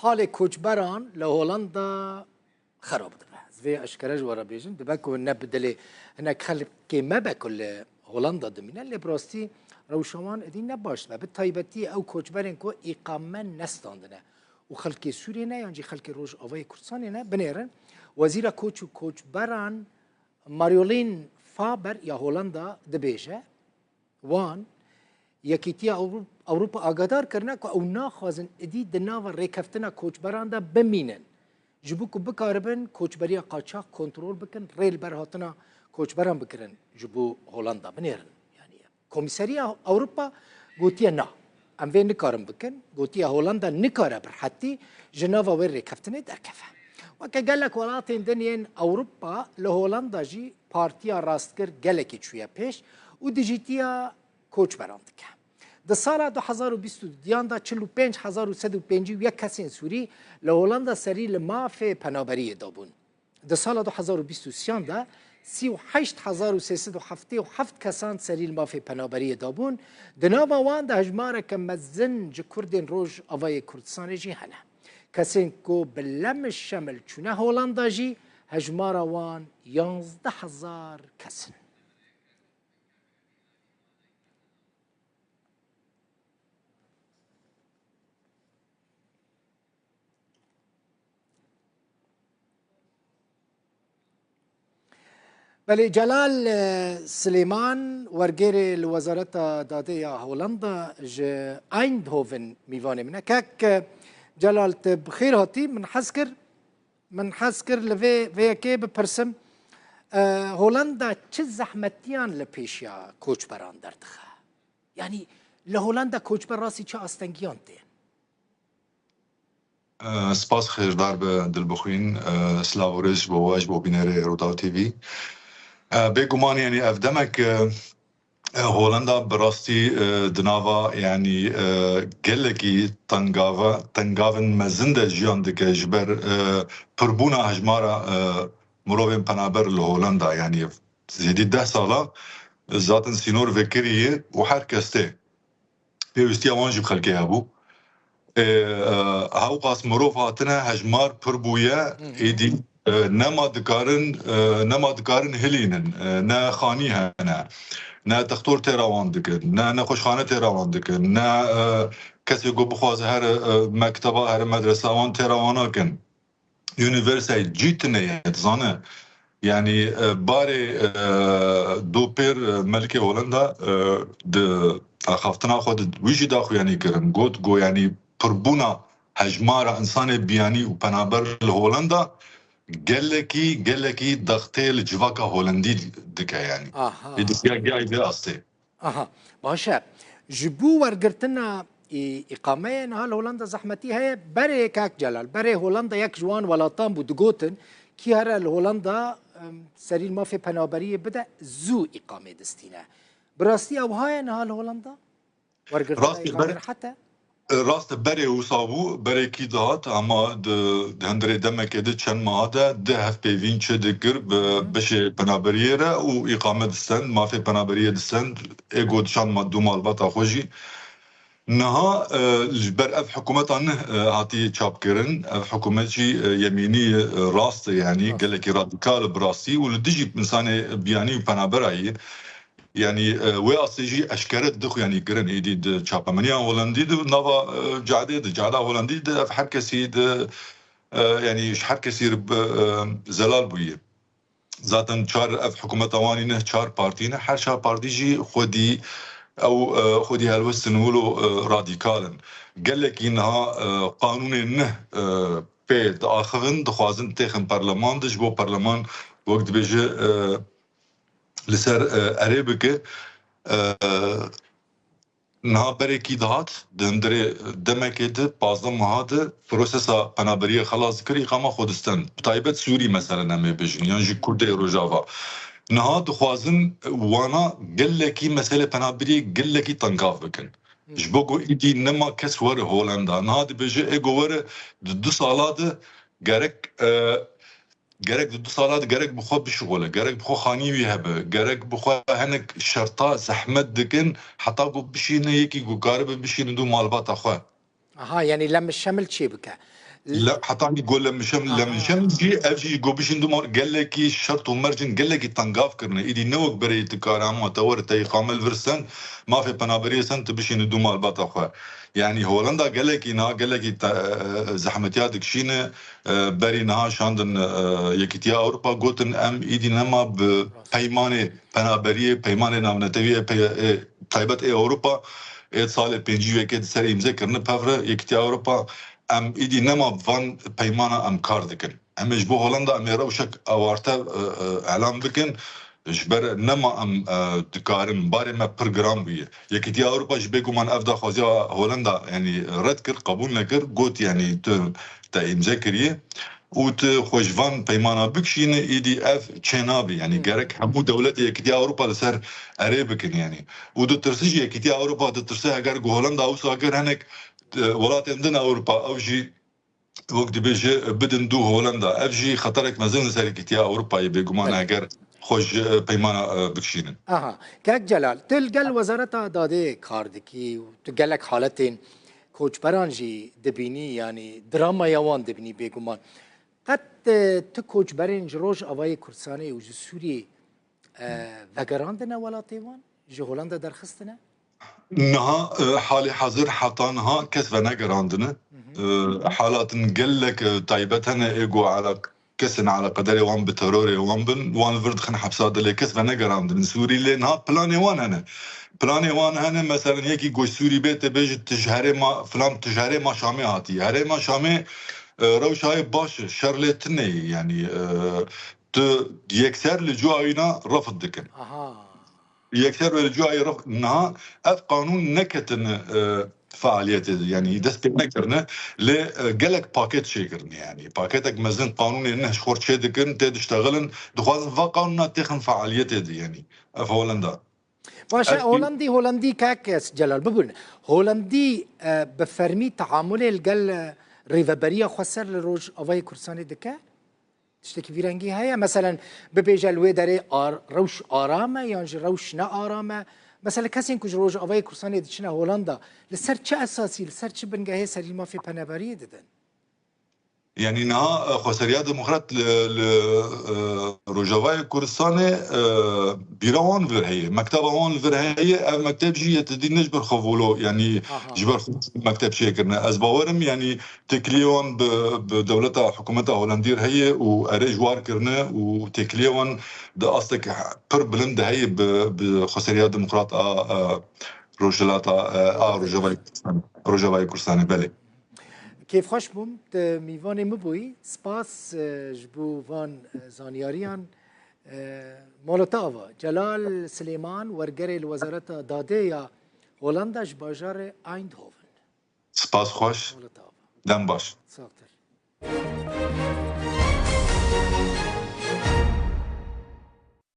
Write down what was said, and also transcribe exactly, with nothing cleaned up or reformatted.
Halê koçberan li Holanda xerab dibe. Ez vê eşkere ji we re bêjim, dibe ku ne bi dilê hinek xelkê me be ku li Holanda dimîne, lê bi rastî rewşa wan êdî ne baş dibe. Bi taybetî ew koçberên ku îqame nestandine û xelkê Sûriyê ne yan jî xelkê Rojavayê Kurdistanê ne, binêrin. Wezîra Koç û Koçberan Marjolein Faber ya Holanda dibêje, wan Yekîtiya Ewro-, Ewropa agadar kirine ku ew naxwazin êdî di nava rêkeftina koçberan de bimînin, ji bo ku bikaribin koçberiya qaçax kontrol bikin, rê li ber hatina koçberan bikirin ji bo Holanda binêrin. Yanî Komîseriya Ewropa gotiye na, em vê nikarin bikin, gotiye Holanda nikare bi rehetî ji nava wê rêkeftinê derkeve. Weke gelek welatên din yên Ewropa li Holanda jî partiya rastgir gelekî çûye pêş û dijîtiya koçberan dike. Di sala du hezar û bîst û duyan de çil û pênc hezar û sed û pêncî û yek kesên Sûrî li Holanda serî li mafê penaberiyê dabûn. Di sala du hezar û bîst û sêyan de sî û heşt hezar û sê sed û heftê û heft kesan serî li mafê penaberiyê dabûn. Di nava wan de hejmareke mezin ji Kurdên Rojavayê Kurdistanê jî hene. Kesên ku bi lemiş şemil çûne Holanda jî hejmara wan yanzdeh hezar kes in. Belê, Celal, e, Silêman, wergêrê li Wezareta Dadê ya Holanda ji Eindhoven mîvanê min e. Kek, e, Celal, tu bi xêr hatî. Min hez kir, min hez kir li vê, vê yekê bipirsim. E, Holanda çi zehmetiyan li pêşiya koçberan derdixe? Yanî li Holanda koçber rastî çi astengiyan tên? E, spas, xêrdar be Dilbixwîn. E, silav û rêz ji bo we, ji bo bînerê Rûdaw T V. E, bêguman, yanî ev demek, e, e, Holanda bi rastî, e, di nava, yanî, e, gelekî tengava-, tengavên mezin de jiyan dike ji ber, e, pirbûna hejmara, e, mirovên penaber li Holanda. Yanî zêdî deh sala zaten sînor vekirî ye û her kes tê. Pêwîstiya wan jî bi xelkê hebû. Ê, e, hewqas mirov hatine, hejmar pir bûye, Hı hı. êdî, e, nema dikarin, e, nema dikarin hilînin. E, ne xanî hene, ne textor têra wan dikin, ne nexweşxane têra wan dikin, ne, e, kesê ku bixwaze here, e, mekteba, here medresa wan têra wan nakin. Unîversayê cî tune ye, dizane. Yanî, e, barê, e, dopêr, e, Melikê Holanda, e, di axaftina xwe de wî jî daxuyanî kirin. Got, got, yanî pirbûna hejmara insanê biyanî û penaber li Holanda gelekî, gelekî dextê li civaka Holandî dike yanî. Aha. Êdî gel, gel vê astê. Aha, baş e. Ji bo wergirtina î-, îqameyê niha li Holanda zehmetî heye. Berê kak Celal, berê Holanda yek ji wan welatan bû, digotin, kî here li Holanda, em, serî li mafê penaberiyê bide, zû îqamê distîne. Bi rastî ew heye niha li Holanda? Wergirtina Rastî îqamê ber-, rehet e? Rast e, berê wisa bû, berê kî dihat, ama di, di hundirê demekê de çend meha de di hevpeyvîn çi dikir bi Hı. beşê penaberiyê re û îqame distend, mafê penaberiyê distend, ê got şan ma-, dû malbata xwe jî. Niha, e, ji ber ev hikûmeta neh, e, hatî çapkirin, ev hikûmet jî, e, yemînî, e, rast e, yanî Rast. gelekî radîkal e bi rastî û li dijî insanê biyanî û penaberayî. Yanî, e, wê astê jî eşkere dixuyanî kirin êdî di çapemeniya Holandî de, nava, e, cadê de, cada Holandî de, ev her kesî de, e, yanî ji her kesî re bi, e, zelal bûye. Zaten çar, ev hikûmeta wan î ne çar partî ne, her çar partî jî xwedî ew, e, xwedî helwestin wilo, e, radîkal in. Gelekî niha, e, qanûnên ne, e, pê diaxivin, dixwazin têxin perleman de, ji bo perleman wek dibêje, e, li ser, e, erê bike. E, niha berekî dihat, di hundirê demekê de, pazdeh meha de prosesa penaberiyê xelas dikir, îqama xwe distend. Bi taybet Sûrî, meselen, em ê bêjin, yan jî Kurdê Rojava. Niha dixwazin wana gelekî, meselê penaberiyê gelekî tengav bikin. Ji bo ku îdî nema kes were Holanda. Niha dibêje, ê ku were di du sala de gerek, e, Gerek di du sala de gerek bi xwe bişixule, gerek bi xwe xanî wî hebe, gerek bi xwe hinek şerta zehmet dikin, heta ku bişîne yekî ku karibe bişîne dû malbata xwe. Aha, yanî lemiş şemil çê bike. Le, hetanî go lemişem, aha, lemişem jî, ev jî go bişîn dû mal gelekî şert û mercin gelekî tengav kirine. Îdî ne wek berê tu kare hema te were te îqame li vir sen, mafê penaberiyê sen tu bişînî dû malbata xwe. Yanî Holanda gelekî niha gelekî te, e, zehmetiya dikişîne. E, berî niha şandin, e, Yekîtiya Ewropa gotin em îdî nema bi peymanê penaberiyê, peymanê navnetewiyê, pey-, e, taybet ê Ewropa ê salê pêncî û yekê di serê îmze kirine pevre Yekîtiya Ewropa. Em îdî nema van peymana em kar dikin. Em ê ji bo Holanda em ê rewşek awarte, e, e, elan bikin. Ji ber nema em, e, dikarin, barê me pir giran bûye. Yekîtiya Ewropa jî bêguman ev daxwaziya Holanda, yanî red kir, qebûl nekir. Got, yanî tu te îmze kiriye û tu xwe ji van peymana bikişîne, îdî ev çênabe. Yanî gerek hemû dewletê Yekîtiya Ewropa li ser erê bikin, yanî. Û ditirse jî Yekîtiya Ewropa ditirse, heger ku Holanda wisa kir, hinek, e, welatên din Ewropa ew jî wek dibêje bidin dû Holanda. Ev jî xeterek mezin li ser Yekîtiya Ewropayê bêguman, belê, heger xwe ji, e, peymana, e, bikişînin. Aha. Kek Celal, tu li gel Wezareta Dadê kar dikî û tu gelek haletên koçberan jî dibînî, yanî dramaya wan dibînî bêguman. Qet, e, tu koçberên ji Rojavayê Kurdistanê û ji Sûriyê, e, vegerandine welatê wan? Ji Holanda derxistine? Niha, e, halê hazir heta niha kes venegerandine. Hı hı. E, halatin gelek, e, taybet hene, ê ku ala-, kesên eleqedarê wan bi terorê wan bin, wan li vir dixin hepsa de, lê kes venegerandin. Sûrî lê niha planê wan hene. Planê wan hene, meselen yekî ku ji Sûrî bê te bêje tu ji herêma filan, tu ji herêma Şamê hatî. Herêma Şamê, e, rewşayê baş e, şer lê tune ye, yanî, e, tu yekser li cuayîna refd dikin. Aha. Yekser wê li cuayî refd. Niha ev qanûn neketine, e, fealiyetê de, yanî dest pê nekirine, lê, e, gelek paket çêkirine, yanî paketek mezin qanûnê ne ji xwe çê dikin, tê diştexilin, dixwazin va qanûna têxin fealiyetê de, yanî ev Holanda. Baş e, ev Holandî, Holandî kek Celal, bibûne. Holandî, e, bi fermî teamulê li gel, e, rêveberiya xweser li Rojavayê Kurdistanê dike? Tiştekî vî rengî heye? Meselen, bibêje li wê derê ar-, rewş aram e yan jî rewş ne aram e? Mesela kesên ku ji Rojavayê Kurdistanê diçine Holanda, li ser çi esasî, li ser çi bingehê serî mafê penaberiyê didin? Yanî niha, e, Xweseriya Demokrat li, li, e, Rojavayê Kurdistanê, e, bîra wan li vir heye, mekteba wan li vir heye, ev mekteb jî yê te dî ne ji ber xwe volo, yanî, aha, ji ber xwe mekteb çêkirine. Ez bawerim, yanî têkiliyê wan bi, bi dewleta, hikûmeta Holandî re heye û erê ji war kirine û têkiliyê wan di astek pir bilind de heye bi, bi Xweseriya Demokrat a, a Rojhilata, a, a Rojavayê Kurdistanê, Rojavayê Kurdistanê, belê. Kêfxweş bûm, tu mîvanê min bûyî. Spas, e, ji bo van, e, zanyariyan. E, mala te ava. Celal Silêman, wergerê li Wezareta Dadê ya Holanda ji bajarê Eindhoven. Spas xweş. Mala te ava. Dem baş. Saxtir.